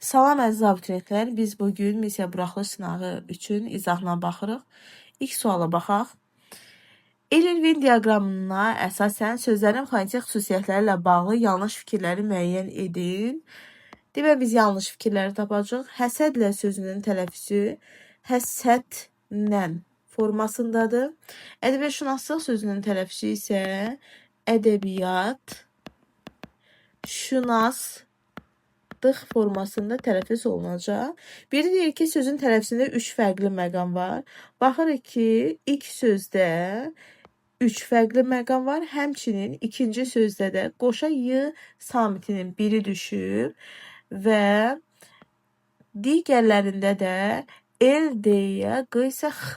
Salam əziz abituriyentlər, biz bu gün missiya buraxılış sınağı üçün izahına baxırıq. İlk suala baxaq. Eller-Venn diaqramına əsasən sözlərin fonetik xüsusiyyətləri ilə bağlı yanlış fikirləri müəyyən edin. Demək, biz yanlış fikirləri tapacağıq. Həsədlə sözünün tələffüzü həsədlə formasındadır. Ədəbiyyatşünaslıq sözünün tələffüzü isə ədəbiyyat şünaslıq formasında tələffüz olunacaq. Biri deyir ki, sözün tələffüzündə 3 fərqli məqam var. Baxırıq ki, ilk sözdə 3 fərqli məqam var. Həmçinin ikinci sözdə də qoşa y samitinin biri düşüb və digərlərində də L, D-yə, Q isə X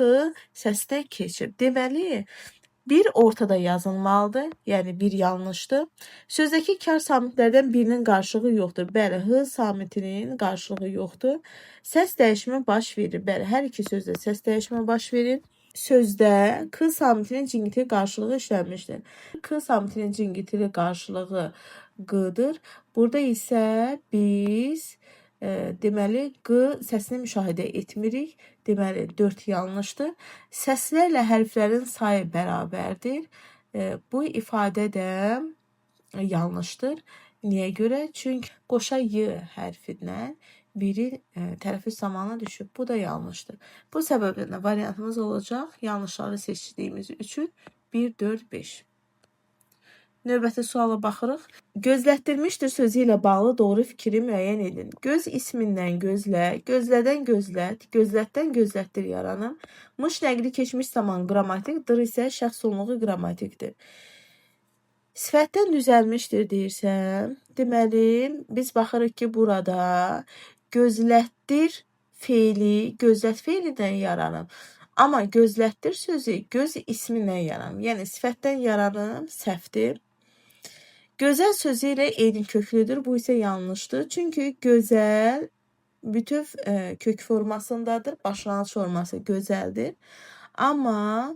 səsinə keçib. Deməli, bir ortada yazılmalıdır, yəni bir yanlışdır. Sözdəki kar samitlərdən birinin qarşılığı yoxdur. Bəli, H samitinin qarşılığı yoxdur. Səs dəyişimi baş verir. Bəli, hər iki sözdə səs dəyişimi baş verir. Sözdə K samitinin cingitili qarşılığı işlənmişdir. K samitinin cingitili qarşılığı Q-dır. Burada isə biz deməli, Q səsini müşahidə etmirik. Deməli, 4 yanlışdır. Səslərlə hərflərin sayı bərabərdir. Bu ifadə də yanlışdır. Niyə görə? Çünki qoşa Y hərfindən biri tələffüz zamanı düşüb. Bu da yanlışdır. Bu səbəbdən də variantımız olacaq yanlışları seçdiyimiz üçün 1, 4, 5. Növbəti suala baxırıq. Gözlətdirmişdir sözü ilə bağlı doğru fikri müəyyən edin. Göz ismindən gözlə, gözlədən gözlət, gözlətdən gözlətdir yaranıb. Mış nəqli keçmiş zaman qrammatik, dır isə şəxs sonluğu qrammatikdir. Sifətdən düzəlmişdir deyirsəm, deməli, biz baxırıq ki, burada gözlətdir feili gözlət feilindən yaranıb. Amma gözlətdir sözü göz ismindən yaranıb. Yəni sifətdən yaranıb, səhvdir. Gözəl sözü ilə eyni köklüdür. Bu isə yanlışdır. Çünki gözəl bütöv kök formasındadır. Başlanğıc forması gözəldir. Amma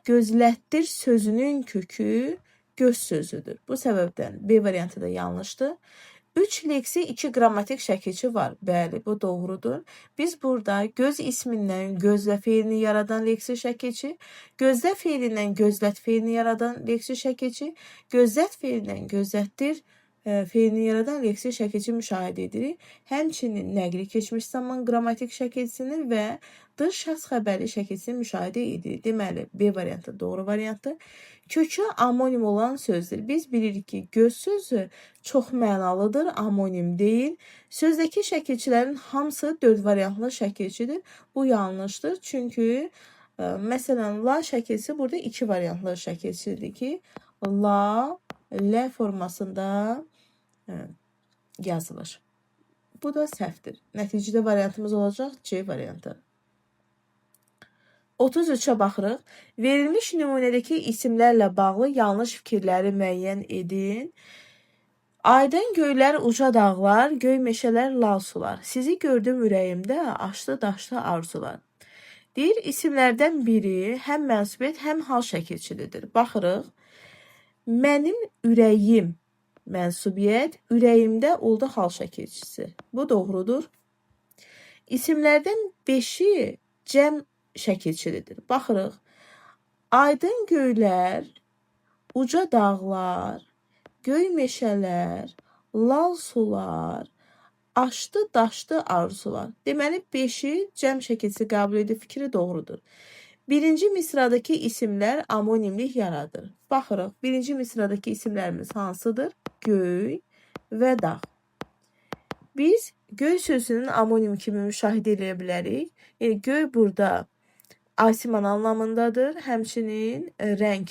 gözlətdir sözünün kökü göz sözüdür. Bu səbəbdən B variantı da yanlışdır. 3 leksi 2 qrammatik şəkilçi var. Bəli, bu doğrudur. Biz burada göz ismindən gözlə feilini yaradan leksi şəkilçi, gözlə feilindən gözlət feilini yaradan leksi şəkilçi, gözlət feilindən gözlətdir feilini yaradan leksi şəkilçi müşahidə edirik. Həmçinin nəqli keçmiş zaman qrammatik şəkilçisini və dır şəxs xəbəri şəkilçisini müşahidə edirik. Deməli, B variantı doğru variantdır. Kökü amonim olan sözdür. Biz bilirik ki, göz sözü çox mənalıdır, amonim deyil. Sözdəki şəkilçilərin hamısı 4 variantlı şəkilçidir. Bu yanlışdır. Çünki məsələn, la şəkilçisi burada 2 variantlı şəkilçidir ki, la, l formasında yazılır. Bu da səhvdir. Nəticədə variantımız olacaq C variantı. 33-ə baxırıq. Verilmiş nümunədəki isimlərlə bağlı yanlış fikirləri müəyyən edin. Aydın göylər, uca dağlar, göy meşələr, lal sular. Sizi gördüm ürəyimdə, aşdı daşdı arzular. Deyir, isimlərdən biri həm mənsubiyyət, həm hal şəkilçilidir. Baxırıq. Mənim ürəyim mənsubiyyət, ürəyimdə oldu hal şəkilçisi. Bu doğrudur. İsimlərdən 5-i cəm şəkilçilidir. Baxırıq. Aydın göylər, uca dağlar, göy meşələr, lal sular, aşdı daşdı arzular. Deməli, 5-i cəm şəkilçisi qəbul edib fikri doğrudur. Birinci misradakı isimlər amonimlik yaradır. Baxırıq, birinci misradakı isimlərimiz hansıdır? Göy və dağ. Biz göy sözünün amonim kimi müşahidə edə bilərik. Yəni, göy burada asiman anlamındadır. Həmçinin rəng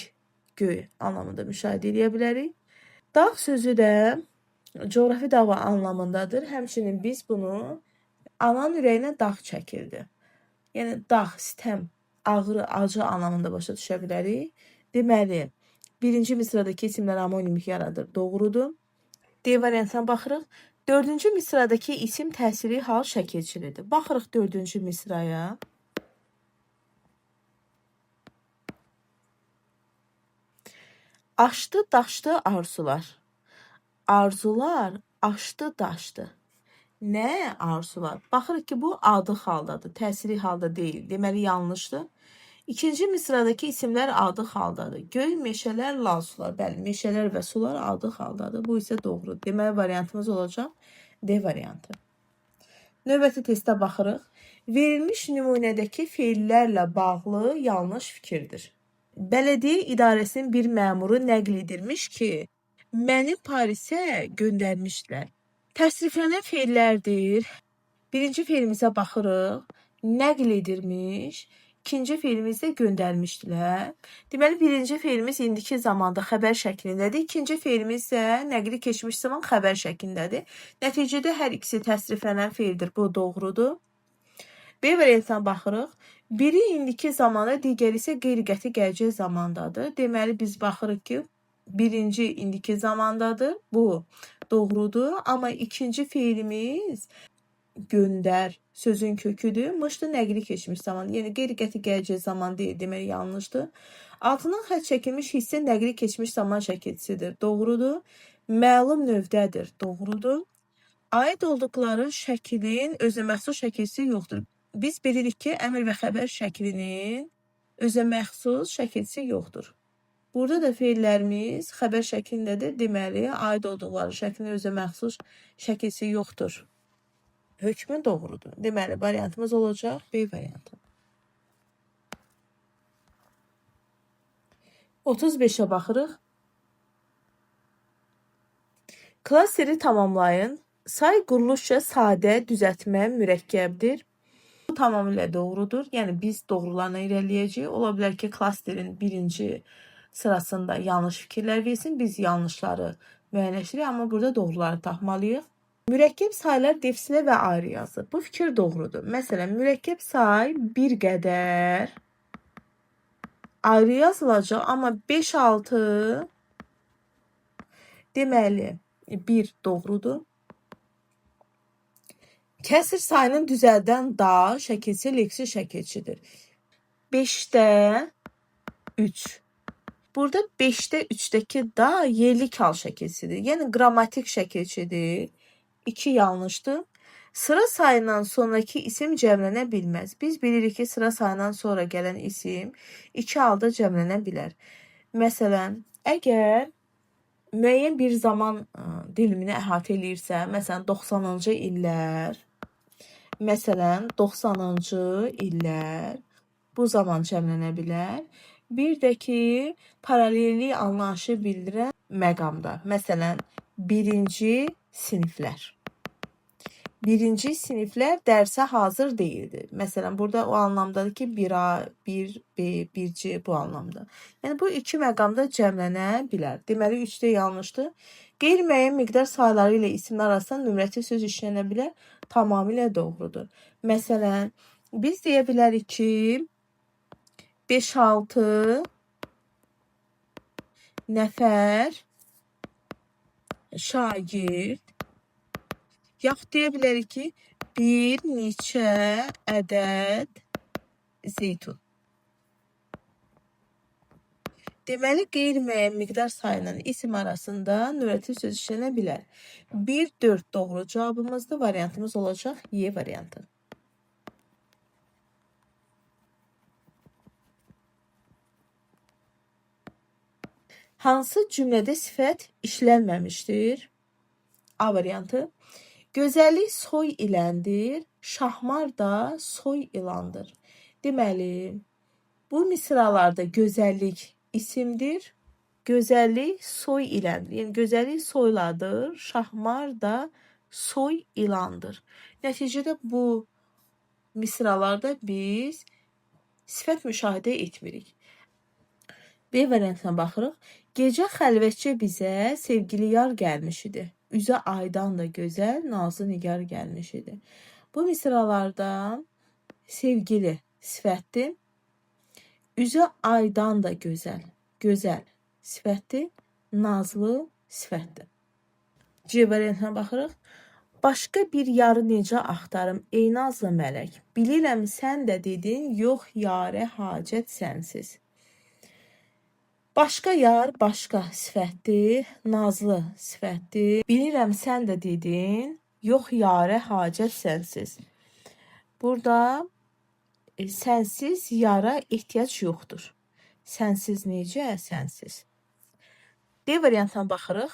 göy anlamında müşahidə edə bilərik. Dağ sözü də coğrafi dava anlamındadır. Həmçinin biz bunu ananın ürəyinə dağ çəkildi. Yəni, dağ, sitəm, ağrı, acı anlamında başa düşə bilərik. Deməli, birinci misradakı isimlər amonimlik yaradır. Doğrudur. D variantına baxırıq. Dördüncü misradakı isim təsiri hal şəkilçilidir. Baxırıq dördüncü misraya. Aşdı, daşdı arzular. Arzular aşdı, daşdı. Nə arzusu var? Baxırıq ki, bu adlı haldadır, təsiri halda deyil. Deməli, yanlışdır. İkinci misradakı isimlər adlı haldadır. Göy, meşələr, lal sular. Bəli, meşələr və sular adlı haldadır. Bu isə doğrudur. Deməli, variantımız olacaq D variantı. Növbəti testə baxırıq. Verilmiş nümunədəki feillərlə bağlı yanlış fikirdir. Bələdiyyə idarəsinin bir məmuru nəql edirmiş ki, məni Parisə göndərmişdilər. Təsriflənən feillərdir. Birinci feilimizə baxırıq. Nəql edirmiş. İkinci feilimizi də göndərmişdilər. Deməli, birinci feilimiz indiki zamanda xəbər şəklindədir. İkinci feilimiz isə nəqli keçmiş zaman xəbər şəklindədir. Nəticədə hər ikisi təsriflənən feildir. Bu doğrudur. B variantına baxırıq. Biri indiki zamanda, digəri isə qeyri-qəti gələcək zamandadır. Deməli, biz baxırıq ki, birinci indiki zamandadır. Bu doğrudur. Amma ikinci feilimiz göndər sözün köküdür. Mışdı nəqli keçmiş zaman. Yəni qeyri-qəti gələcək zaman deyil. Deməli yanlışdır. Altından xətt çəkilmiş hissə nəqli keçmiş zaman şəkilçisidir. Doğrudur. Məlum növdədir. Doğrudur. Aid olduqları şəklin özünəməxsus şəkilçisi yoxdur. Biz bilirik ki, əmr və xəbər şəklinin özünəməxsus şəkilçisi yoxdur. Burada da feillərimiz xəbər şəklindədir. Deməli, aid olduqları şəklin özünəməxsus şəkilçisi yoxdur. Hökmü doğrudur. Deməli, variantımız olacaq B variantı. 35-ə baxırıq. Klasteri tamamlayın. Say quruluşca sadə, düzəltmə, mürəkkəbdir. Bu tamamilə doğrudur. Yəni, biz doğrularla irəliləyəcəyik. Ola bilər ki, klasterin birinci sırasında yanlış fikirlər versin. Biz yanlışları müəyyənləşdiririk, amma burada doğruları tapmalıyıq. Mürəkkəb saylar defislə və ayrı yazılır. Bu fikir doğrudur. Məsələn, mürəkkəb say bir qədər ayrı yazılacaq, amma 5, 6 deməli 1 doğrudur. Kəsr sayının düzəldən da şəkilçi leksik şəkilçidir. 5-də 3. Burada 5-də 3-dəki da yerlik hal şəkilçidir. Yəni qrammatik şəkilçidir. 2 yanlışdır. Sıra sayından sonraki isim cəmlənə bilməz. Biz bilirik ki, sıra sayından sonra gələn isim 2 halda cəmlənə bilər. Məsələn, əgər müəyyən bir zaman dilimini əhatə eləyirsə, məsələn, 90-cı illər, məsələn, 90-cı illər bu zaman cəmlənə bilər. Bir də ki, paralellik anlayışı bildirən məqamda, məsələn, birinci siniflər. Birinci siniflər dərsə hazır deyildi. Məsələn, burada o anlamdadır ki, 1A, 1B, 1C bu anlamda. Yəni, bu iki məqamda cəmlənə bilər. Deməli, 3D yanlışdır. Qeyri-müəyyən miqdar sayları ilə isimlər arasında nömrətiv söz işlənə bilər. Tamamilə doğrudur. Məsələn, biz deyə bilərik ki, 5-6 nəfər şagird, yaxud deyə bilərik ki, bir neçə ədəd zeytun. Deməli, qeyri-müəyyən miqdar sayla isim arasında nömrətiv söz işlənə bilər. 1, 4 doğru cavabımızdır. Variantımız olacaq Y variantı. Hansı cümlədə sifət işlənməmişdir? A variantı. Gözəllik soy iləndir, şahmar da soy ilandır. Deməli, bu misralarda gözəllik isimdir, gözəllik soy iləndir. Yəni, gözəllik soyladır, şahmar da soy ilandır. Nəticədə bu misralarda biz sifət müşahidə etmirik. B variantına baxırıq. Gecə xəlvətcə bizə sevgili yar gəlmiş idi. Üzə aydan da gözəl, nazlı nigar gəlmiş idi. Bu misralarda sevgili sifətdir. Üzə aydan da gözəl, gözəl sifətdir, nazlı sifətdir. C variantına baxırıq. Başqa bir yarı necə axtarım, ey nazlı mələk? Bilirəm sən də dedin, yox yarə hacət sənsiz. Başqa yar, başqa sifətdir, nazlı sifətdir. Bilirəm sən də dedin, Yox yarə hacət sənsiz. Burada sənsiz yara ehtiyac yoxdur. Sənsiz necə? Sənsiz. D variantına baxırıq.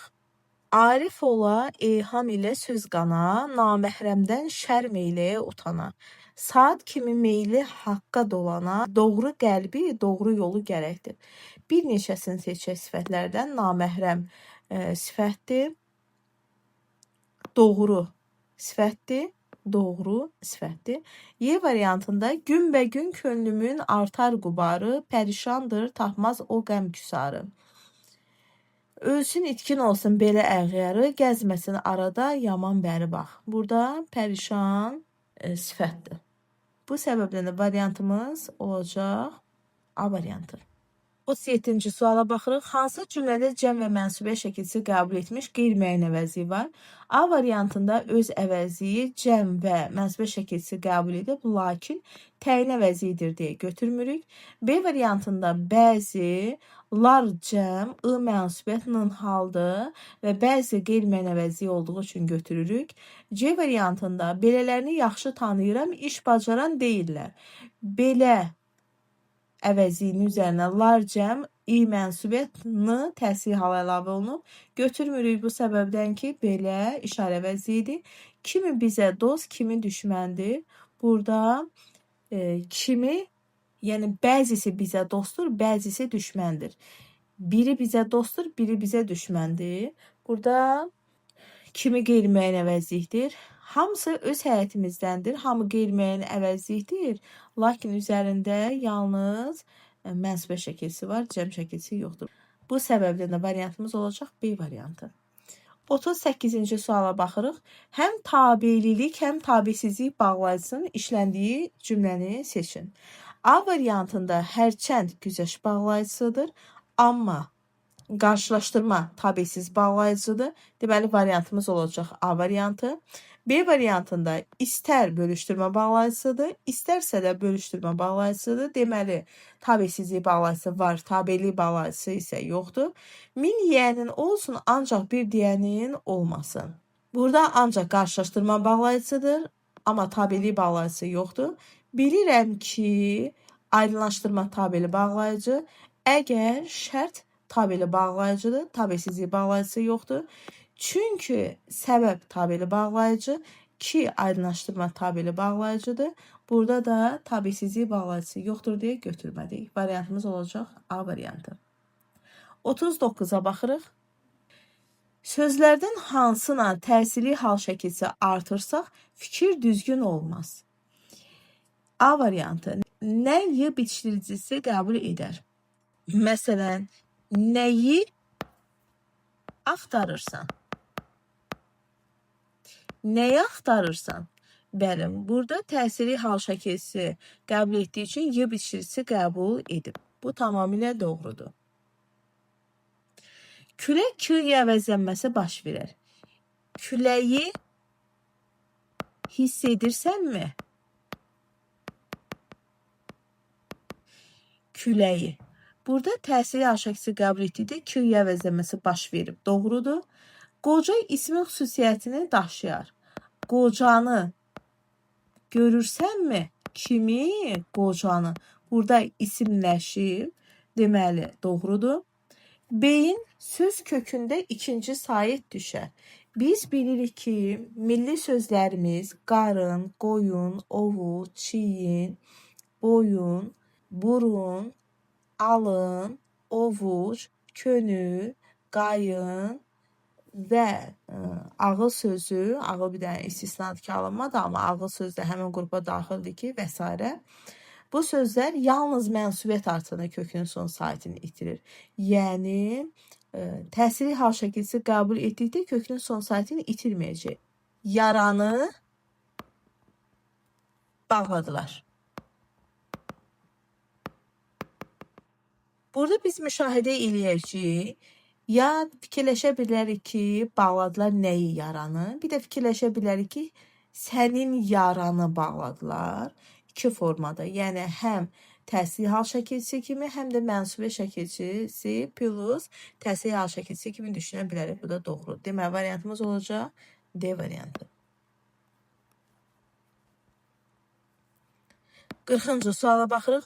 Arif ola eyham ilə söz qana, naməhrəmdən şərm eyləyə utana. Saat kimi meyli haqqa dolana, doğru qəlbi, doğru yolu gərəkdir. Bir neçəsini seçək sifətlərdən. Naməhrəm sifətdir. Doğru sifətdir. Doğru sifətdir. Y variantında günbəgün könlümün artar qubarı, pərişandır, tapmaz o qəm küsarı. Ölsün itkin olsun belə əğyarı, gəzməsin arada yaman bəri bax. Burada pərişan sifətdir. Bu səbəbdən də variantımız olacaq A variantı. 37-ci suala baxırıq. Hansı cümlədə cəm və mənsubiyyət şəkilçisi qəbul etmiş qeyri-müəyyən əvəzliyi var? A variantında öz əvəzliyi cəm və mənsubiyyət şəkilçisi qəbul edib, lakin təyin əvəzliyidir deyə götürmürük. B variantında bəzi, lar cəm, ı mənsubiyyət nın haldır və bəzi qeyri-müəyyən əvəzliyi olduğu üçün götürürük. C variantında belələrini yaxşı tanıyıram, iş bacaran deyirlər. Belə əvəzliyinin üzərinə lar cəm, i mənsubiyyət n təsir hala əlavə olunub. Götürmürük bu səbəbdən ki, belə işarə əvəzliyidir. Kimi bizə dost, kimi düşməndir. Burada kimi, yəni bəzisi bizə dostdur, bəzisi düşməndir. Biri bizə dostdur, biri bizə düşməndir. Burada kimi qeyri-müəyyən əvəzlikdir. Hamısı öz həyətimizdəndir. Hamı qeyri-müəyyən əvəzlikdir. Lakin üzərində yalnız mənsubiyyət şəkilçisi var, cəm şəkilçisi yoxdur. Bu səbəbdən də variantımız olacaq B variantı. 38-ci suala baxırıq. Həm tabelilik, həm tabesizlik bağlayıcısının işləndiyi cümləni seçin. A variantında hərçənd güzəşt bağlayıcısıdır, amma qarşılaşdırma tabesiz bağlayıcıdır. Deməli, variantımız olacaq A variantı. B variantında istər bölüşdürmə bağlayıcısıdır, istərsə də bölüşdürmə bağlayıcısıdır. Deməli, tabesizlik bağlayıcısı var, tabelik bağlayıcısı isə yoxdur. Min yiyənin olsun, ancaq bir deyənin olmasın. Burada ancaq qarşılaşdırma bağlayıcısıdır, amma tabelik bağlayıcısı yoxdur. Bilirəm ki, aydınlaşdırma tabeli bağlayıcı, əgər şərt tabeli bağlayıcıdır, tabesizlik bağlayıcısı yoxdur. Çünki səbəb tabeli bağlayıcı, ki aydınlaşdırma tabeli bağlayıcıdır. Burada da tabesizlik bağlayıcısı yoxdur deyə götürmədik. Variantımız olacaq A variantı. 39-a baxırıq. Sözlərdən hansına təsirli hal şəkilçisi artırsaq, fikir düzgün olmaz. A variantı. Nə y bitişdiricisi qəbul edər? Məsələn, nəyi axtarırsan? Nəyi axtarırsan? Bəli, burada təsirli hal şəkilçisi qəbul etdiyi üçün y bitişdiricisi qəbul edib. Bu tamamilə doğrudur. Külək Q-yə əvəzlənməsi baş verər. Küləyi hiss edirsənmi? Küləyi. Burada təsirli hal şəkilçisi qəbul etdikdə Q-yə əvəzlənməsi baş verib. Doğrudur. Qoca ismin xüsusiyyətini daşıyar. Qocanı görürsənmi? Kimi? Qocanı. Burada isimləşib. Deməli, doğrudur. Beyin söz kökündə ikinci sait düşər. Biz bilirik ki, milli sözlərimiz qarın, qoyun, ovuc, çiyin, boyun, burun, alın, ovuc, könül, qayın və ağıl sözü, ağıl bir dənə istisnadır ki, alınmadı, amma ağıl sözü də həmin qrupa daxildir ki, və s. Bu sözlər yalnız mənsubiyyət artığında kökünün son saitini itirir. Yəni, təsirli hal şəkilçisi qəbul etdikdə kökünün son saitini itirməyəcək. Yaranı bağladılar. Burada biz müşahidə eləyəcəyik. Ya fikirləşə bilərik ki, bağladılar nəyi yaranı. Bir də fikirləşə bilərik ki, sənin yaranı bağladılar. İki formada, yəni həm təsirli hal şəkilçisi kimi, həm də mənsubiyyət şəkilçisi plus təsirli hal şəkilçisi kimi düşünə bilərik. Bu da doğru. Deməli, variantımız olacaq D variantı. 40-cı suala baxırıq.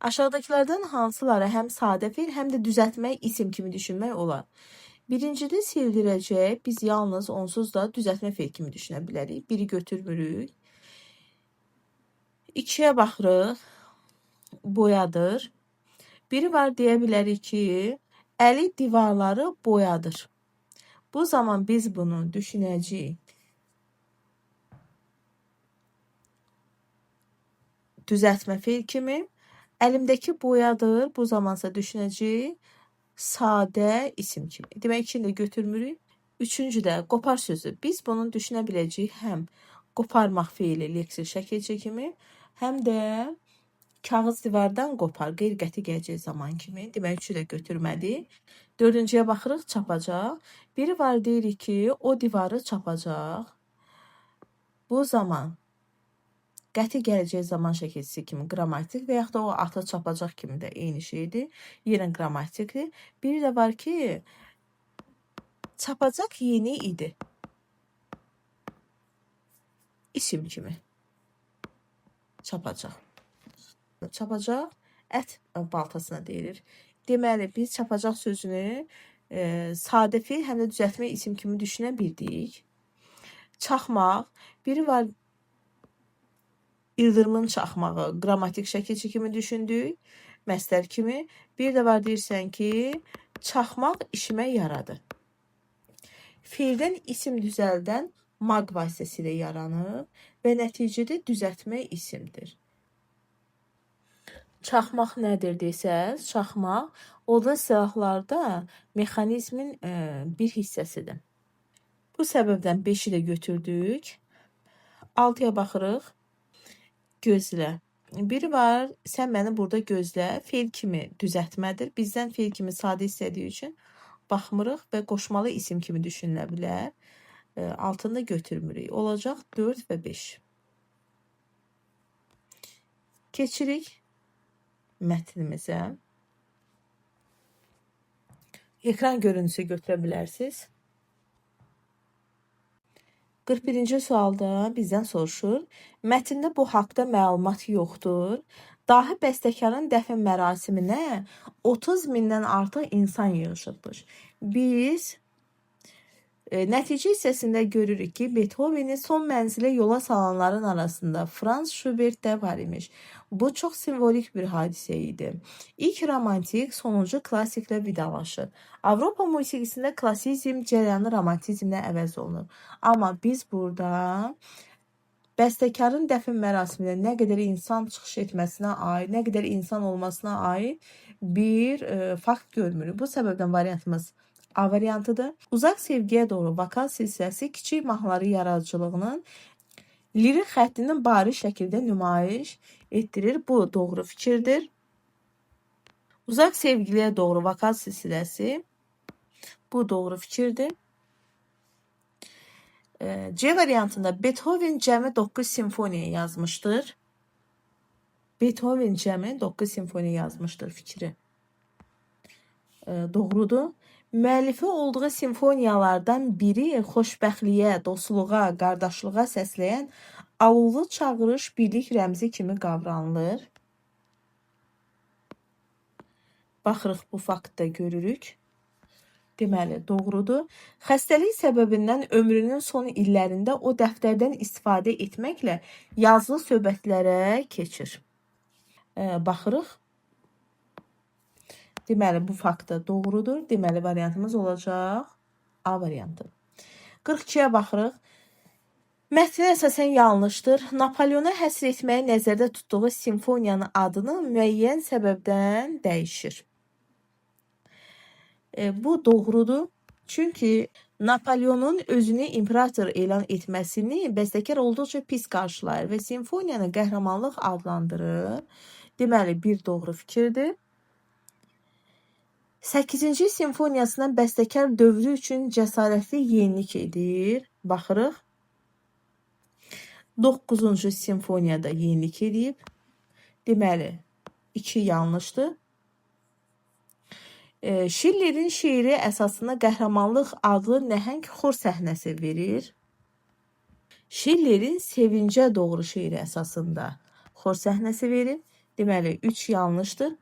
Aşağıdakılardan hansıları həm sadə feil, həm də düzəltmək isim kimi düşünmək olar? Birincidə sildirəcək, biz yalnız onsuz da düzəltmə feil kimi düşünə bilərik. Biri götürmürük. 2-yə baxırıq, boyadır. Biri var deyə bilərik ki, əli divarları boyadır. Bu zaman biz bunu düşünəcəyik. Düzəltmə feil kimi. Əlimdəki boyadır. Bu zamansa düşünəcəyik sadə isim kimi. Demək, ikini də götürmürük. Üçüncü də qopar sözü. Biz bunu düşünə biləcəyik həm qoparmaq feili leksik şəkilçi kimi, həm də kağız divardan qopar, qeyri-qəti gələcək zaman kimi. Demək, üçü də götürmədik. Dördüncüyə baxırıq, çapacaq. Biri var deyirik ki, o divarı çapacaq. Bu zaman qəti gələcək zaman şəkilçisi kimi qrammatik və yaxud da o atı çapacaq kimi də eyni şeydir. Yenə qrammatikdir. Biri də var ki, çapacaq yeni idi. İsim kimi. Çapacaq. Çapacaq ət baltasına deyilir. Deməli, biz çapacaq sözünü sadə feil, həm də düzəltmə isim kimi düşünə bildik. Çaxmaq. Biri var ildırımın çaxmağı, qrammatik şəkilçi kimi düşündük, məstər kimi. Bir də var deyirsən ki, çaxmaq işimə yaradı. Feildən isim düzəldən maq vasitəsilə yaranır və nəticədə düzəltmə isimdir. Çaxmaq nədir desəz, çaxmaq odlu silahlarda mexanizmin bir hissəsidir. Bu səbəbdən 5-i də götürdük. 6-ya baxırıq. Gözlə. Biri var, sən məni burada gözlə. Feil kimi düzəltmədir. Bizdən feil kimi sadə istədiyi üçün baxmırıq və qoşmalı isim kimi düşünülə bilər. Altını da götürmürük. Olacaq 4 və 5. Keçirik mətnimizə. Ekran görüntüsü götürə bilərsiniz. 41-ci sualda bizdən soruşur. Mətndə bu haqda məlumat yoxdur. Dahi bəstəkarın dəfn mərasiminə 30 mindən artıq insan yığışıbmış. Biz nəticə hissəsində görürük ki, Beethoveni son mənzilə yola salanların arasında Franz Schubert də var imiş. Bu çox simvolik bir hadisə idi. İlk romantik, sonuncu klassiklə vidalaşır. Avropa musiqisində klasizm cərəyanı romantizmlə əvəz olunur. Amma biz burada bəstəkarın dəfn mərasimində nə qədər insan çıxış etməsinə aid, nə qədər insan olmasına aid bir fakt görmürük. Bu səbəbdən variantımız A variantıdır. Uzaq sevgiyə doğru vokal silsiləsi kiçik mahnıları yaradıcılığının lirik xəttinin bariz şəkildə nümayiş etdirir. Bu doğru fikirdir. Uzaq sevgiliyə doğru vokal silsiləsi bu doğru fikirdir. C variantında Beethoven cəmi 9 simfoniya yazmışdır. Beethoven cəmi 9 simfoniya yazmışdır fikri. Doğrudur. Müəllifi olduğu simfoniyalardan biri xoşbəxtliyə, dostluğa, qardaşlığa səsləyən alovlu çağırış birlik rəmzi kimi qavranılır. Baxırıq, bu faktda görürük. Deməli, doğrudur. Xəstəlik səbəbindən ömrünün son illərində o dəftərdən istifadə etməklə yazılı söhbətlərə keçir. Baxırıq. Deməli, bu fakt da doğrudur. Deməli, variantımız olacaq A variantı. 42-yə baxırıq. Mətnə əsasən yanlışdır. Napoleona həsr etməyi nəzərdə tutduğu simfoniyanın adını müəyyən səbəbdən dəyişir. Bu doğrudur. Çünki Napoleonun özünü imperator elan etməsini bəstəkar olduqca pis qarşılayır və simfoniyanı qəhrəmanlıq adlandırır. Deməli, bir doğru fikirdir. 8-ci simfoniyasına bəstəkar dövrü üçün cəsarətli yenilik edir. Baxırıq. 9-cu simfoniyada yenilik edib. Deməli, 2 yanlışdır. Schiller'in şeiri əsasında qəhrəmanlıq adlı nəhəng xor səhnəsi verir. Schiller'in Sevincə doğru şeiri əsasında Xor səhnəsi verib. Deməli, 3 yanlışdır.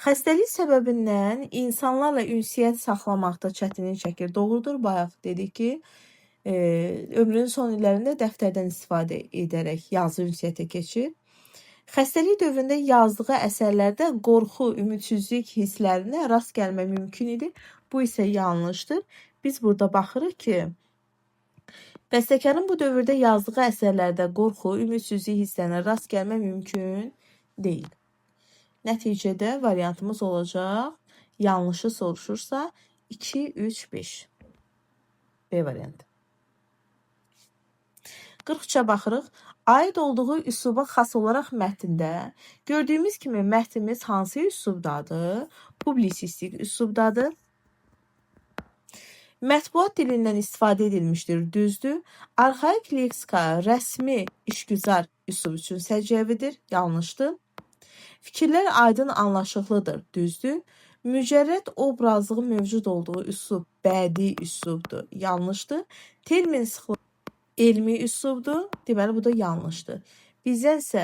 Xəstəlik səbəbindən insanlarla ünsiyyət saxlamaqda çətinlik çəkir. Doğrudur, bayaq dedik ki, ömrünün son illərində dəftərdən istifadə edərək yazı ünsiyyətə keçir. Xəstəlik dövründə yazdığı əsərlərdə qorxu, ümidsizlik hisslərinə rast gəlmək mümkün idi. Bu isə yanlışdır. Biz burada baxırıq ki, bəstəkarın bu dövrdə yazdığı əsərlərdə qorxu, ümidsizlik hisslərinə rast gəlmək mümkün deyil. Nəticədə variantımız olacaq, yanlışı soruşursa 2, 3, 5. B variantı. 43-ə baxırıq. Aid olduğu üsluba xas olaraq mətndə gördüyümüz kimi mətnimiz hansı üslubdadır? Publisistik üslubdadır. Mətbuat dilindən istifadə edilmişdir, düzdür. Arxaik leksika rəsmi işgüzar üslub üçün səciyyəvidir, yanlışdır. Fikirlər aydın anlaşıqlıdır, düzdür. Mücərrəd obrazlığın mövcud olduğu üslub bədii üslubdur, yanlışdır. Termin sıxlığı elmi üslubdur, deməli bu da yanlışdır. Bizdən isə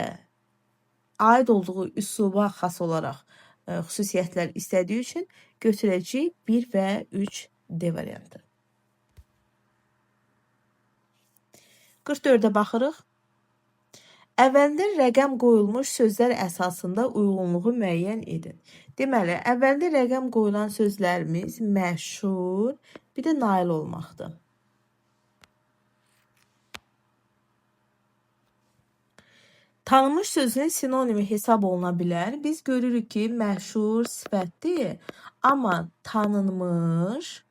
aid olduğu üsluba xas olaraq xüsusiyyətlər istədiyi üçün götürəcəyik 1 və 3 D variantı. 44-ə baxırıq. Əvvəlində rəqəm qoyulmuş sözlər əsasında uyğunluğu müəyyən edin. Deməli, əvvəlində rəqəm qoyulan sözlərimiz məşhur, bir də nail olmaqdır. Tanınmış sözünün sinonimi hesab oluna bilər. Biz görürük ki, məşhur sifətdir, amma tanınmış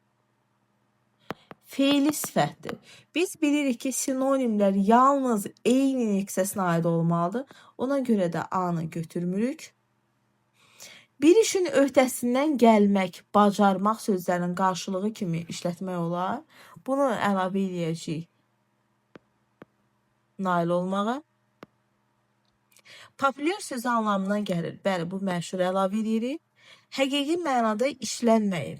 feili sifətdir. Biz bilirik ki, sinonimlər yalnız eyni hissəsinə aid olmalıdır. Ona görə də A-nı götürmürük. Bir işin öhdəsindən gəlmək, bacarmaq sözlərinin qarşılığı kimi işlətmək olar. Bunu əlavə eləyəcəyik nail olmağa. Populyar sözü anlamına gəlir. Bəli, bu məşhur əlavə eləyirik. Həqiqi mənada işlənməyib.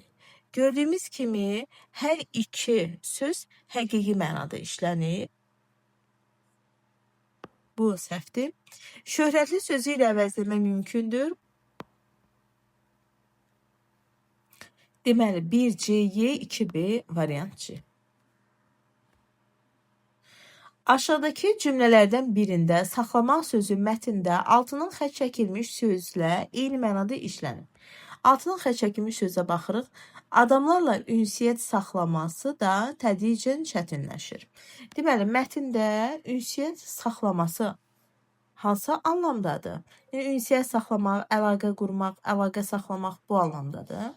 Gördüyümüz kimi hər iki söz həqiqi mənada işlənib. Bu səhvdir. Şöhrətli sözü ilə əvəzləmək mümkündür. Deməli, 1 C, Y, 2B variant C. Aşağıdakı cümlələrdən birində saxlamaq sözü mətndə altından xətt çəkilmiş sözlə eyni mənada işlənib. Altından xətt çəkilmiş sözə baxırıq. Adamlarla ünsiyyət saxlaması da tədricən çətinləşir. Deməli, mətndə ünsiyyət saxlaması hansı anlamdadır? Yəni, ünsiyyət saxlamaq, əlaqə qurmaq, əlaqə saxlamaq bu anlamdadır.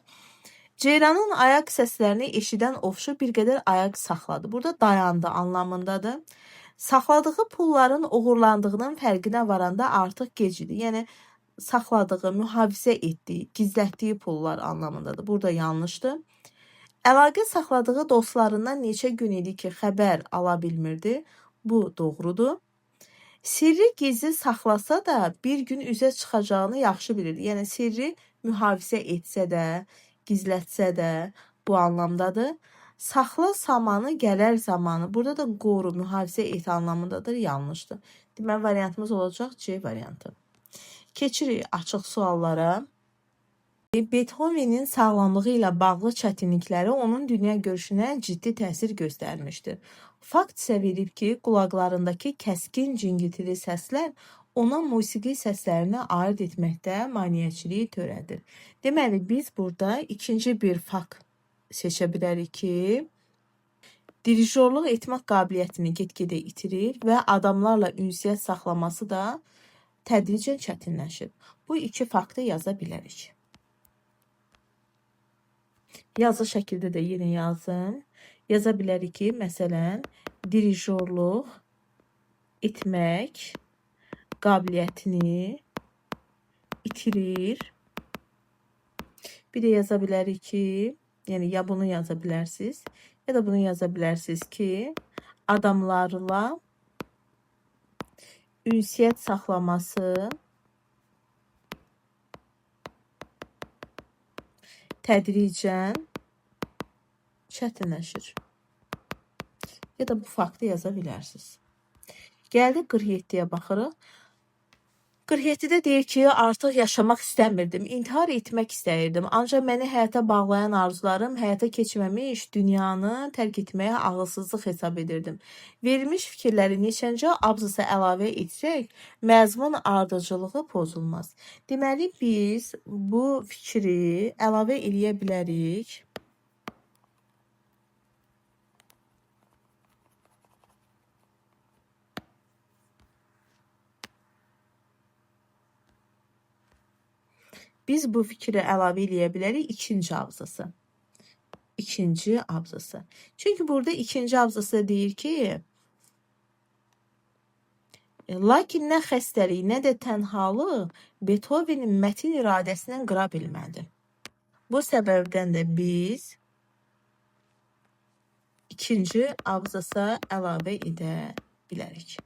Ceyranın ayaq səslərini eşidən ovçu bir qədər ayaq saxladı. Burada dayandı anlamındadır. Saxladığı pulların oğurlandığının fərqinə varanda artıq gec idi. Yəni, saxladığı, mühafizə etdiyi, gizlətdiyi pullar anlamındadır. Burada yanlışdır. Əlaqə saxladığı dostlarından neçə gün idi ki, xəbər ala bilmirdi. Bu doğrudur. Sirri gizli saxlasa da bir gün üzə çıxacağını yaxşı bilirdi. Yəni, sirri mühafizə etsə də, gizlətsə də bu anlamdadır. Saxla samanı gələr zamanı. Burada da qoru, mühafizə et anlamındadır, yanlışdır. Deməli, variantımız olacaq C variantı. Keçirik açıq suallara. Beethovenin sağlamlığı ilə bağlı çətinlikləri onun dünya görüşünə ciddi təsir göstərmişdir. Fakt isə verib ki, qulaqlarındakı kəskin cingiltili səslər ona musiqi səslərini ayırd etməkdə maneəçilik törədir. Deməli, biz burada ikinci bir fakt seçə bilərik ki, dirijorluq etmək qabiliyyətini get-gedə itirir və adamlarla ünsiyyət saxlaması da tədricən çətinləşir. Bu iki faktı yaza bilərik. Yazı şəkildə də yenə yazın. Yaza bilərik ki, məsələn, dirijorluq etmək qabiliyyətini itirir. Bir də yaza bilərik ki, yəni ya bunu yaza bilərsiniz, ya da bunu yaza bilərsiniz ki, adamlarla ünsiyyət saxlaması tədricən çətinləşir. Ya da bu faktı yaza bilərsiniz. Gəldik 47-yə baxırıq. 47-də deyir ki, artıq yaşamaq istəmirdim, intihar etmək istəyirdim. Ancaq məni həyata bağlayan arzularım həyata keçməmiş dünyanı tərk etməyə ağılsızlıq hesab edirdim. Verilmiş fikirləri neçənci abzasa əlavə etsək, məzmun ardıcıllığı pozulmaz. Deməli, biz bu fikri əlavə eləyə bilərik. Biz bu fikri əlavə eləyə bilərik ikinci abzası. İkinci abzası. Çünki burada ikinci abzası deyir ki, lakin nə xəstəlik, nə də tənhalıq Beethovenin mətin iradəsindən qıra bilmədi. Bu səbəbdən də biz ikinci abzasa əlavə edə bilərik.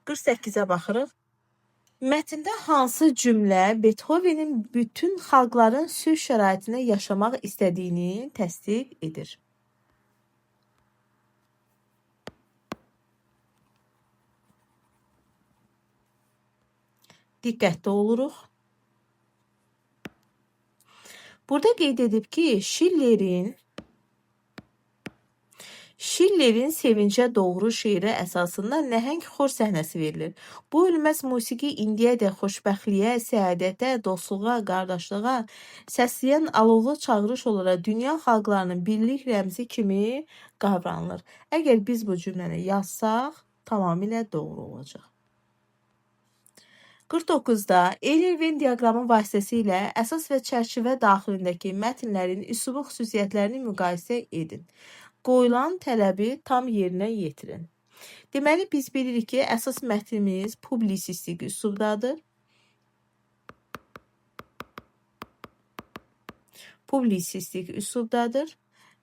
48-ə baxırıq. Mətndə hansı cümlə Beethovenin bütün xalqların sülh şəraitində yaşamaq istədiyini təsdiq edir? Diqqətli oluruq. Burada qeyd edib ki, Schiller'in Sevincə Doğru şeiri əsasında nəhəng xor səhnəsi verilir. Bu ölməz musiqi indiyədək xoşbəxtliyə, səadətə, dostluğa, qardaşlığa səsləyən alovlu çağırış olaraq dünya xalqlarının birlik rəmzi kimi qavranılır. Əgər biz bu cümləni yazsaq, tamamilə doğru olacaq. 49-da Euler-Venn diaqramı vasitəsilə əsas və çərçivə daxilindəki mətnlərin üslubu xüsusiyyətlərini müqayisə edin. Qoyulan tələbi tam yerinə yetirin. Deməli, biz bilirik ki, əsas mətnimiz publisistik üslubdadır. Publisistik üslubdadır.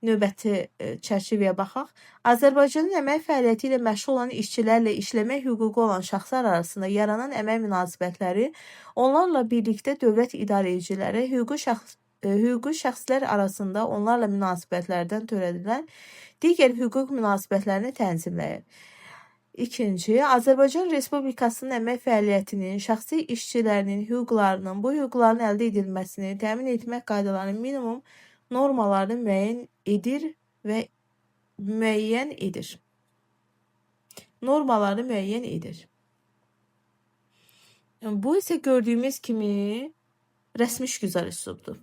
Növbəti çərçivəyə baxaq. Azərbaycanın əmək fəaliyyəti ilə məşğul olan işçilərlə işləmək hüququ olan şəxslər arasında yaranan əmək münasibətləri, onlarla birlikdə dövlət idarəçiləri, hüquqi şəxslər arasında onlarla münasibətlərdən törədilən digər hüquq münasibətlərini tənzimləyir. İkinci, Azərbaycan Respublikasının əmək fəaliyyətinin, şəxsi işçilərinin hüquqlarının, bu hüquqların əldə edilməsini təmin etmək qaydalarının minimum normalarını müəyyən edir və müəyyən edir. Normalarını müəyyən edir. Bu isə gördüyümüz kimi rəsmi işgüzar üslubdur.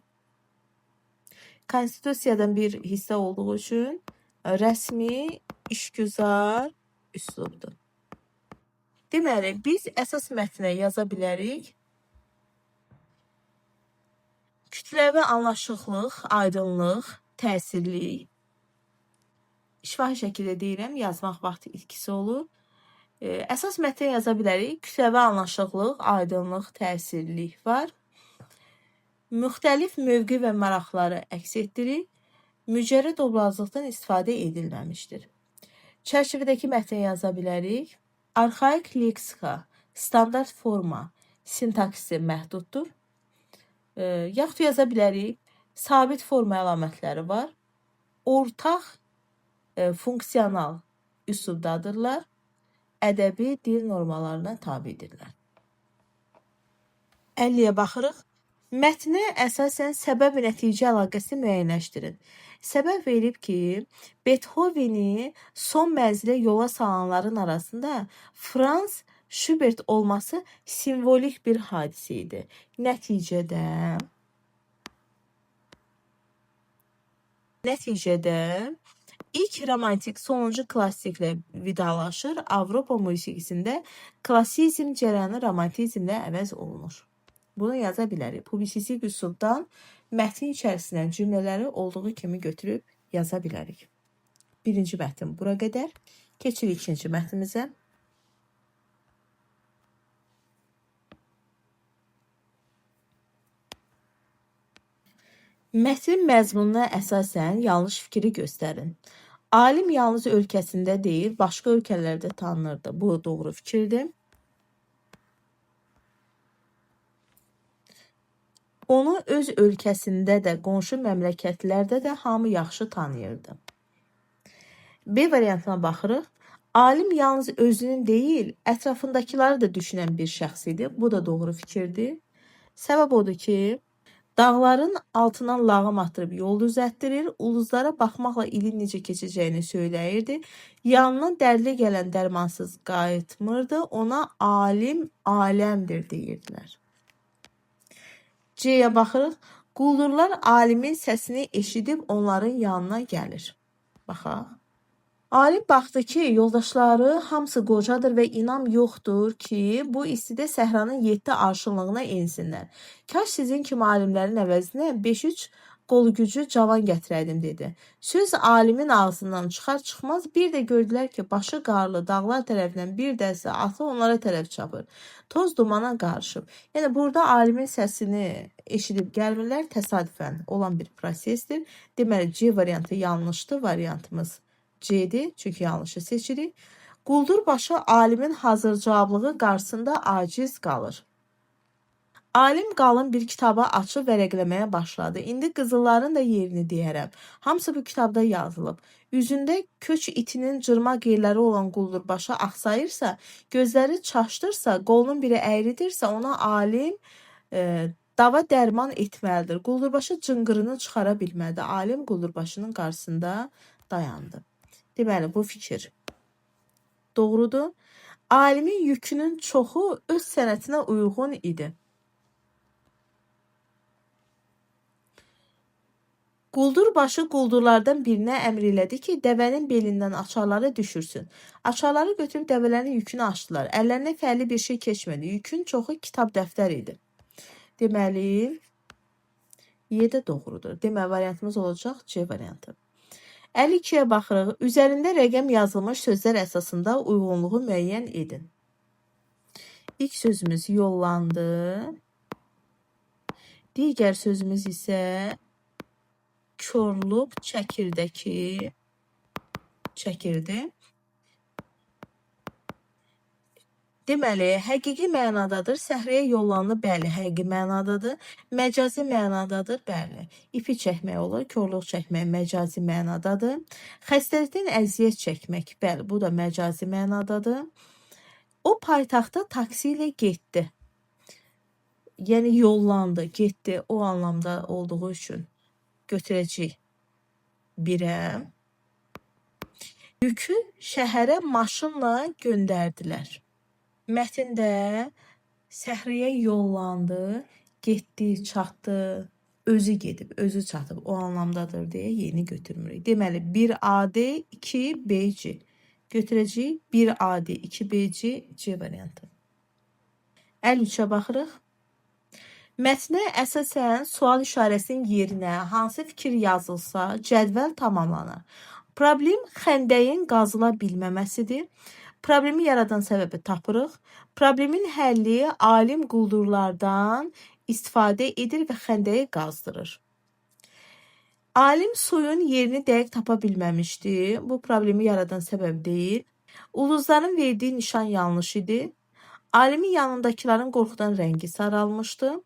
Konstitusiyadan bir hissə olduğu üçün rəsmi işgüzar üslubdur. Deməli, biz əsas mətnə yaza bilərik. Kütləvi anlaşıqlıq, aydınlıq, təsirlik. Şifahi şəkildə deyirəm, yazmaq vaxtı itkisi olur. Əsas mətnə yaza bilərik. Kütləvi anlaşıqlıq, aydınlıq, təsirlilik var. Müxtəlif mövqe və maraqları əks etdirir. Mücərrəd obrazlıqdan istifadə edilməmişdir. Çərçivədəki mətnə yaza bilərik. Arxaik leksika, standart forma, sintaksisi məhduddur. Yaxud yaza bilərik. Sabit forma əlamətləri var. Ortaq funksional üslubdadırlar. Ədəbi dil normalarına tabedirlər. 50-yə baxırıq. Mətnə əsasən səbəb-nəticə əlaqəsini müəyyənləşdirin. Səbəb verib ki, Beethoveni son mənzilə yola salanların arasında Franz Schubert olması simvolik bir hadisə idi. Nəticədə ilk romantik, sonuncu klassiklə vidalaşır. Avropa musiqisində klassizm cərəyanı romantizmlə əvəz olunur. Bunu yaza bilərik. Publisistik üslubdan mətn içərisindən cümlələri olduğu kimi götürüb yaza bilərik. Birinci mətn bura qədər. Keçirik ikinci mətnimizə. Mətnin məzmununa əsasən yanlış fikri göstərin. Alim yalnız ölkəsində deyil, başqa ölkələrdə tanınırdı. Bu doğru fikirdir. Onu öz ölkəsində də, qonşu məmləkətlərdə də hamı yaxşı tanıyırdı. B variantına baxırıq. Alim yalnız özünün deyil, ətrafındakıları da düşünən bir şəxs idi. Bu da doğru fikirdir. Səbəb odur ki, dağların altından lağım atdırıb yol düzəltdirir, ulduzlara baxmaqla ilin necə keçəcəyini söyləyirdi. Yanına dərdli gələn dərmansız qayıtmırdı, ona alim aləmdir deyirdilər. C-yə baxırıq. Quldurlar alimin səsini eşidib onların yanına gəlir. Baxaq. Alim baxdı ki, yoldaşları hamısı qocadır və inam yoxdur ki, bu istidə səhranın 7 arşınlığına ensinlər. Kaş sizin kimi alimlərin əvəzinə 5-3 qol gücü cavan gətirəydim, dedi. Söz alimin ağzından çıxar çıxmaz bir də gördülər ki, başı qarlı dağlar tərəfindən bir dəstə atlı onlara tərəf çapır. Toz dumana qarışıb. Yəni burada alimin səsini eşidib gəlmirlər, təsadüfən olan bir prosesdir. Deməli C variantı yanlışdır, variantımız C-dir, çünki yanlışı seçirik. Quldurbaşı alimin hazır cavablığı qarşısında aciz qalır. Alim qalın bir kitabı açıb vərəqləməyə başladı. İndi qızılların da yerini deyərəm. Hamısı bu kitabda yazılıb. Üzündə köç itinin cırma qeyləri olan quldurbaşı axsayırsa, gözləri çaşdırsa, qolunun biri əyridirsə, ona alim dava dərman etməlidir. Quldurbaşı cınqırını çıxara bilmədi. Alim quldurbaşının qarşısında dayandı. Deməli, bu fikir doğrudur. Alimin yükünün çoxu öz sənətinə uyğun idi. Quldurbaşı quldurlardan birinə əmr elədi ki, dəvənin belindən açarları düşürsün. Açarları götürüb dəvələrin yükünü açdılar. Əllərinə fərqli bir şey keçmədi. Yükün çoxu kitab dəftər idi. Deməli, Y də doğrudur. Deməli, variantımız olacaq C variantı. 52-yə baxırıq. Üzərində rəqəm yazılmış sözlər əsasında uyğunluğu müəyyən edin. İlk sözümüz yollandı. Digər sözümüz isə korluq çəkirdəki çəkirdi. Deməli, həqiqi mənadadır. Səhraya yollandı, bəli, həqiqi mənadadır. Məcazi mənadadır, bəli. İpi çəkmək olur, korluq çəkmək məcazi mənadadır. Xəstəlikdən əziyyət çəkmək, bəli, bu da məcazi mənadadır. O paytaxta taksi ilə getdi. Yəni, yollandı, getdi o anlamda olduğu üçün götürəcəyik 1-ə. Yükü şəhərə maşınla göndərdilər. Mətndə səhraya yollandı, getdi, çatdı, özü gedib, özü çatıb o anlamdadır deyə yeni götürmürük. Deməli, 1AD, 2BC. Götürəcəyik 1AD, 2BC, C variantı. 53-ə baxırıq. Mətnə əsasən sual işarəsinin yerinə hansı fikir yazılsa, cədvəl tamamlanır. Problem xəndəyin qazıla bilməməsidir. Problemi yaradan səbəbi tapırıq. Problemin həlli alim quldurlardan istifadə edir və xəndəyi qazdırır. Alim suyun yerini dəqiq tapa bilməmişdi. Bu problemi yaradan səbəb deyil. Ulduzların verdiyi nişan yanlış idi. Alimin yanındakıların qorxudan rəngi saralmışdı.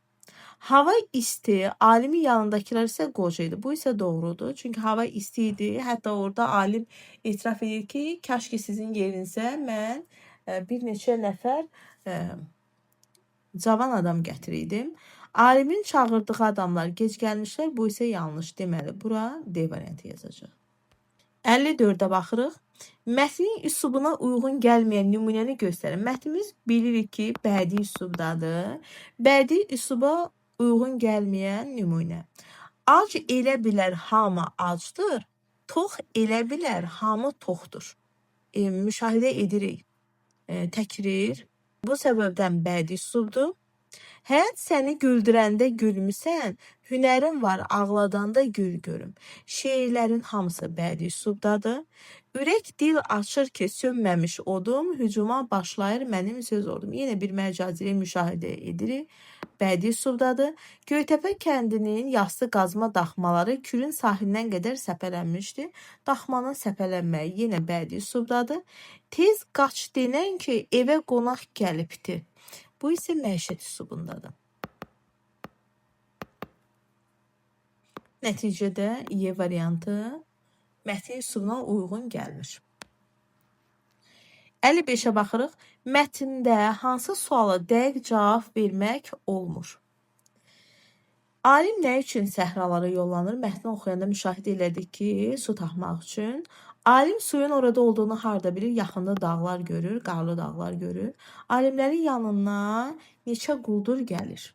Hava isti, alimin yanındakılar isə qoca idi. Bu isə doğrudur. Çünki hava isti idi. Hətta orada alim etiraf edir ki, kaş ki sizin yerinizə mən bir neçə nəfər cavan adam gətiriydim. Alimin çağırdığı adamlar gec gəlmişlər. Bu isə yanlış. Deməli, bura D variantı yazacaq. 54-ə baxırıq. Mətnin üslubuna uyğun gəlməyən nümunəni göstərin. Mətnimiz bilirik ki, bədii üslubdadır. Bədii üsluba uyğun gəlməyən nümunə. Ac elə bilər hamı acdır, tox elə bilər hamı toxdur. Müşahidə edirik. Təkrir. Bu səbəbdən bədii üslubdur. Həyat səni güldürəndə gülmüsən, hünərin var ağladanda gül görüm. Şeirlərin hamısı bədii üslubdadır. Ürək dil açır ki, sönməmiş odum, hücuma başlayır mənim söz ordum. Yenə bir məcazilik müşahidə edirik. Bədii üslubdadır. Göytəpə kəndinin yassı qazma daxmaları Kürün sahilindən qədər səpələnmişdi. Daxmanın səpələnməyi yenə bədii üslubdadır. Tez qaç denən ki, evə qonaq gəlibdi. Bu isə məişət üslubundadır. Nəticədə Y variantı mətin üslubuna uyğun gəlmir. 55-ə baxırıq. Mətndə hansı suala dəqiq cavab vermək olmur? Alim nə üçün səhralara yollanır? Mətni oxuyanda müşahidə elədik ki, su tapmaq üçün. Alim suyun orada olduğunu harda bilir? Yaxında dağlar görür, qarlı dağlar görür. Alimlərin yanından neçə quldur gəlir?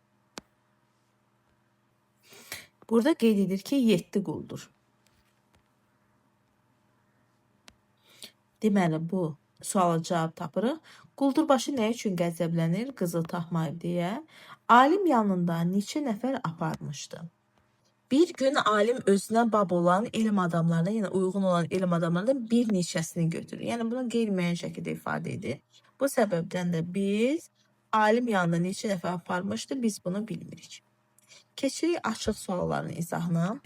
Burada qeyd edir ki, 7 quldur. Deməli, bu suala cavab tapırıq. Quldurbaşı nə üçün qəzəblənir? Qızıl tapmayıb deyə. Alim yanında neçə nəfər aparmışdı? Bir gün alim özünə bab olan elm adamlarına, yəni uyğun olan elm adamlarından bir neçəsini götürür. Yəni bunu qeyri-müəyyən şəkildə ifadə edir. Bu səbəbdən də biz alim yanında neçə nəfər aparmışdı, biz bunu bilmirik. Keçirik açıq sualların izahına.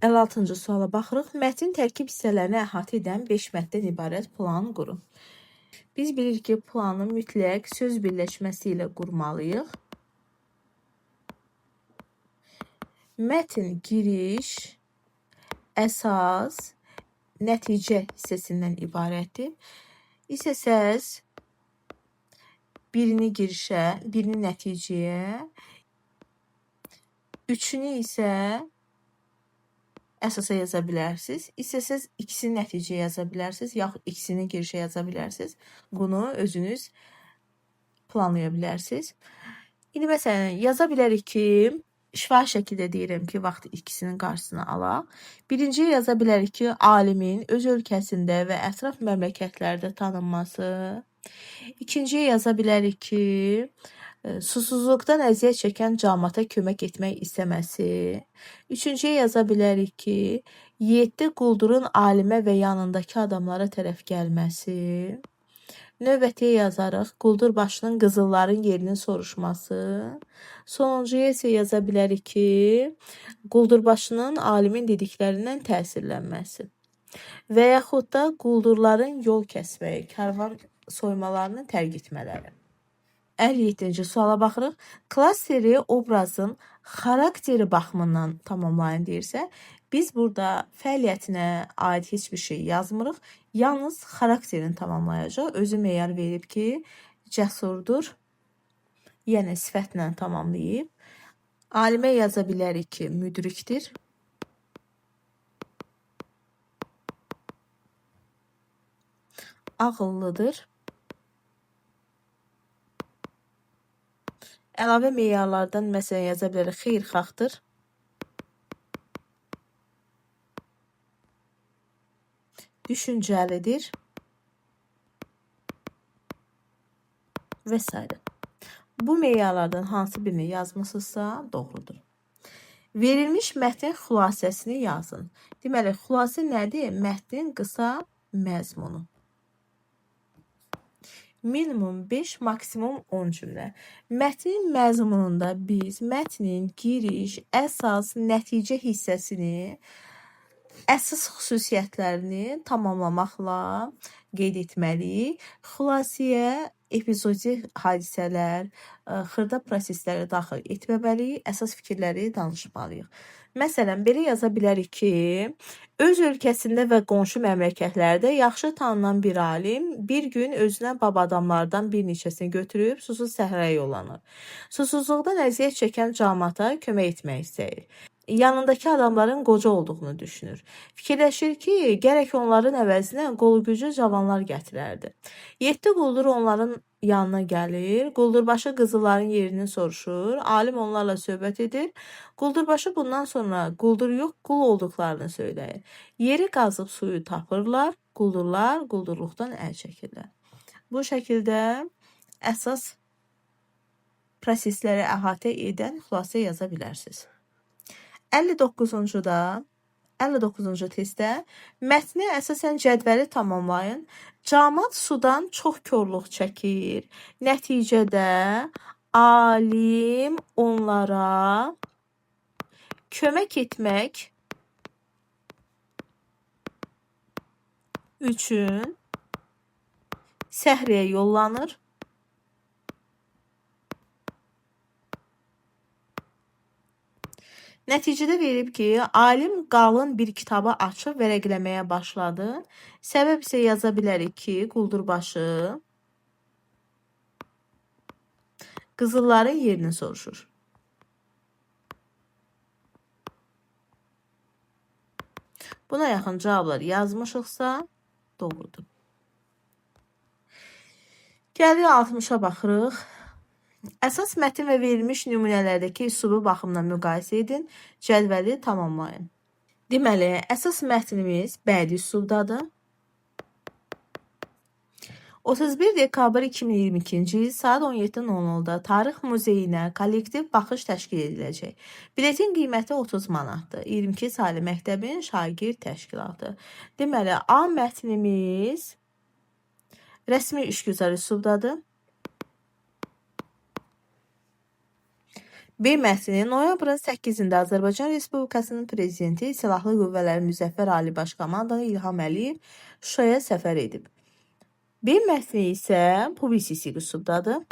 56-cı suala baxırıq. Mətnin tərkib hissələrini əhatə edən 5 mətndən ibarət plan qurun. Biz bilirik ki, planı mütləq söz birləşməsi ilə qurmalıyıq. Mətn giriş, əsas, nəticə hissəsindən ibarətdir. İstəsəz birini girişə, birini nəticəyə, üçünü isə əsasa yaza bilərsiniz. İstəsəz ikisini nəticəyə yaza bilərsiniz, yaxud ikisini girişə yaza bilərsiniz. Bunu özünüz planlaya bilərsiniz. İndi məsələn yaza bilərik ki, şifahi şəkildə deyirəm ki, vaxt ikisinin qarşısını alaq. Birinciyə yaza bilərik ki, alimin öz ölkəsində və ətraf məmləkətlərdə tanınması. İkinciyə yaza bilərik ki, susuzluqdan əziyyət çəkən camaata kömək etmək istəməsi. Üçüncüyə yaza bilərik ki, 7 quldurun alimə və yanındakı adamlara tərəf gəlməsi. Növbətiyə yazarıq quldurbaşının qızılların yerinin soruşması. Sonuncuya isə yaza bilərik ki, quldurbaşının alimin dediklərindən təsirlənməsi. Və yaxud da quldurların yol kəsməyi, karvan soymalarını tərk etmələri. 57-ci suala baxırıq. Klasteri obrazın xarakteri baxımından tamamlayın deyirsə, biz burada fəaliyyətinə aid heç bir şey yazmırıq. Yalnız xarakterini tamamlayacaq. Özü meyar verib ki, cəsurdur. Yəni sifətlə tamamlayıb. Alimə yaza bilərik ki, müdrikdir. Ağıllıdır. Əlavə meyarlardan məsələn yaza bilərik xeyirxahdır. Düşüncəlidir. Və s. Bu meyarlardan hansı birini yazmısınızsa doğrudur. Verilmiş mətnin xülasəsini yazın. Deməli, xülasə nədir? Mətnin qısa məzmunu. Minimum 5, maksimum 10 cümlə. Mətnin məzmununda biz mətnin giriş, əsas, nəticə hissəsini, əsas xüsusiyyətlərini tamamlamaqla qeyd etməliyik. Xülasəyə epizodik hadisələr, xırda prosesləri daxil etməməliyik, əsas fikirləri danışmalıyıq. Məsələn, belə yaza bilərik ki, öz ölkəsində və qonşu məmləkətlərdə yaxşı tanınan bir alim bir gün özünə bab adamlardan bir neçəsini götürüb susuz səhraya yollanır. Susuzluqdan əziyyət çəkən camaata kömək etmək istəyir. Yanındakı adamların qoca olduğunu düşünür. Fikirləşir ki, gərək onların əvəzinə qolu güclü cavanlar gətirərdi. 7 quldur onların yanına gəlir. Quldurbaşı qızılların yerini soruşur. Alim onlarla söhbət edir. Quldurbaşı bundan sonra quldur yox, qul olduqlarını söyləyir. Yeri qazıb suyu tapırlar. Quldurlar quldurluqdan əl çəkirlər. Bu şəkildə əsas prosesləri əhatə edən xülasə yaza bilərsiniz. 59-cu testdə mətnə əsasən cədvəli tamamlayın. Camaat sudan çox korluq çəkir. Nəticədə alim onlara kömək etmək üçün səhraya yollanır. Nəticədə verib ki, alim qalın bir kitabı açıb vərəqləməyə başladı. Səbəb isə yaza bilərik ki, quldurbaşı qızılların yerini soruşur. Buna yaxın cavablar yazmışıqsa doğrudur. Gəlirik 60-a baxırıq. Əsas mətn və verilmiş nümunələrdəki üslubu baxımından müqayisə edin, cədvəli tamamlayın. Deməli, əsas mətnimiz bədii üslubdadır. 31 dekabr 2022-ci il saat 17:00-da Tarix Muzeyinə kollektiv baxış təşkil ediləcək. Biletin qiyməti 30 manatdır. 22 saylı məktəbin şagird təşkilatı. Deməli, A mətnimiz rəsmi işgüzar üslubdadır. B mətni noyabrın 8-də Azərbaycan Respublikasının Prezidenti Silahlı Qüvvələrin Müzəffər Ali Baş Komandanı İlham Əliyev Şuşaya səfər edib. B mətni isə publisistik üslubdadır.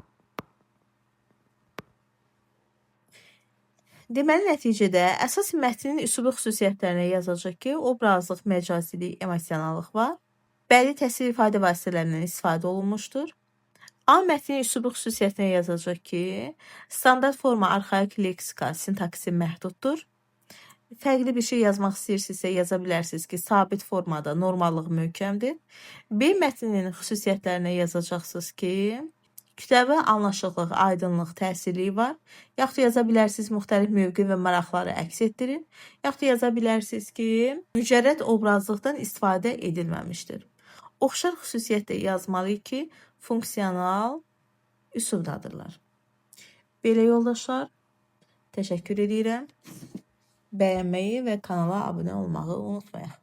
Deməli, nəticədə əsas mətnin üslubi xüsusiyyətlərinə yazacaq ki, obrazlıq, məcazilik, emosionallıq var. Bədii təsvir ifadə vasitələrindən istifadə olunmuşdur. A mətnin üslubi xüsusiyyətinə yazacaq ki, standart forma, arxaik leksika, sintaksi məhduddur. Fərqli bir şey yazmaq istəyirsinizsə yaza bilərsiniz ki, sabit formada normallıq möhkəmdir. B mətninin xüsusiyyətlərinə yazacaqsınız ki, kütləvi anlaşıqlıq, aydınlıq, təsirliyi var. Yaxud da yaza bilərsiniz müxtəlif mövqe və maraqları əks etdirir. Yaxud da yaza bilərsiniz ki, mücərrəd obrazlıqdan istifadə edilməmişdir. Oxşar xüsusiyyət də yazmalıyıq ki, funksional üsuldadırlar. Belə yoldaşlar, təşəkkür edirəm. Bəyənməyi və kanala abunə olmağı unutmayaq.